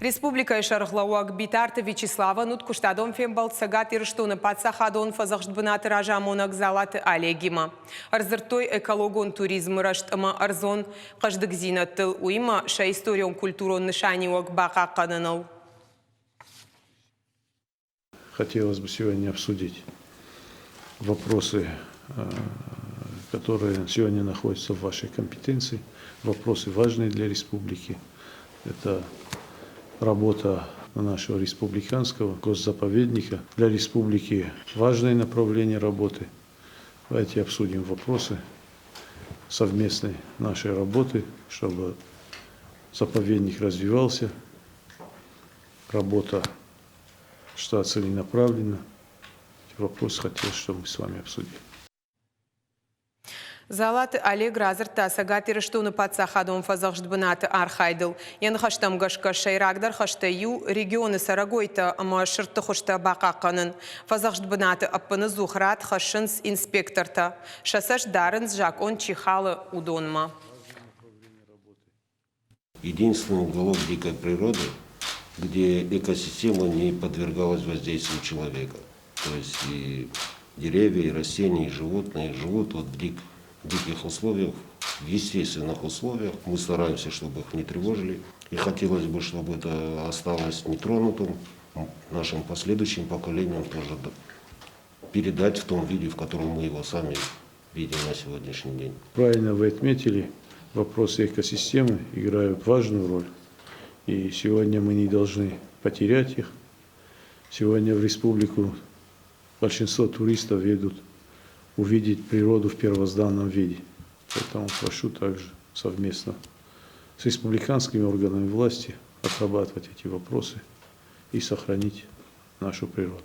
Республикӕйы сӕргълӕууӕг Битарты Вячеславӕн уыд куыстадон фембӕлд Цӕгат Ирыстоны паддзахадон фӕдзӕхст бынаты разамонӕг Дзалаты Олегимӕ. Ӕрдзырдтой экологон туризмы рӕзт ӕмӕ ӕрдзон хъӕздыгдзинӕдтыл, уыимӕ сӕ историон-культурон нысаниуӕг бахъахъхъӕныныл. Хотелось бы сегодня обсудить вопросы, которые сегодня находятся в вашей компетенции, вопросы, важные для республики. Это работа нашего республиканского госзаповедника. Для республики важное направление работы. Давайте обсудим вопросы совместной нашей работы, чтобы заповедник развивался, работа шла целенаправленно. Эти вопросы хотелось, чтобы мы с вами обсудили. Дзалаты Олег радзырдта Цӕгат Ирыстоны паддзахадон фӕдзӕхст бынаты архайдыл. Йӕ ныхӕстӕм гӕсгӕ, сӕйрагдӕр хӕстӕй иу регионы цӕрӕгойтӕ ӕмӕ сырдты хуызтӕ бахъахъхъӕнын. Фӕдзӕхст бынаты ӕппыныдзух рад хӕссынц инспектортӕ. Сӕ цӕст дарынц, закъон чи халы, уыдонмӕ. Единственный уголок дикой природы, где экосистема не подвергалась воздействию человека. То есть и деревья, и растения, и животные живут вот в диких условиях, в естественных условиях. Мы стараемся, чтобы их не тревожили. И хотелось бы, чтобы это осталось нетронутым, нашим последующим поколениям тоже передать в том виде, в котором мы его сами видим на сегодняшний день. Правильно вы отметили, вопросы экосистемы играют важную роль. И сегодня мы не должны потерять их. Сегодня в республику большинство туристов едут увидеть природу в первозданном виде. Поэтому прошу также совместно с республиканскими органами власти отрабатывать эти вопросы и сохранить нашу природу.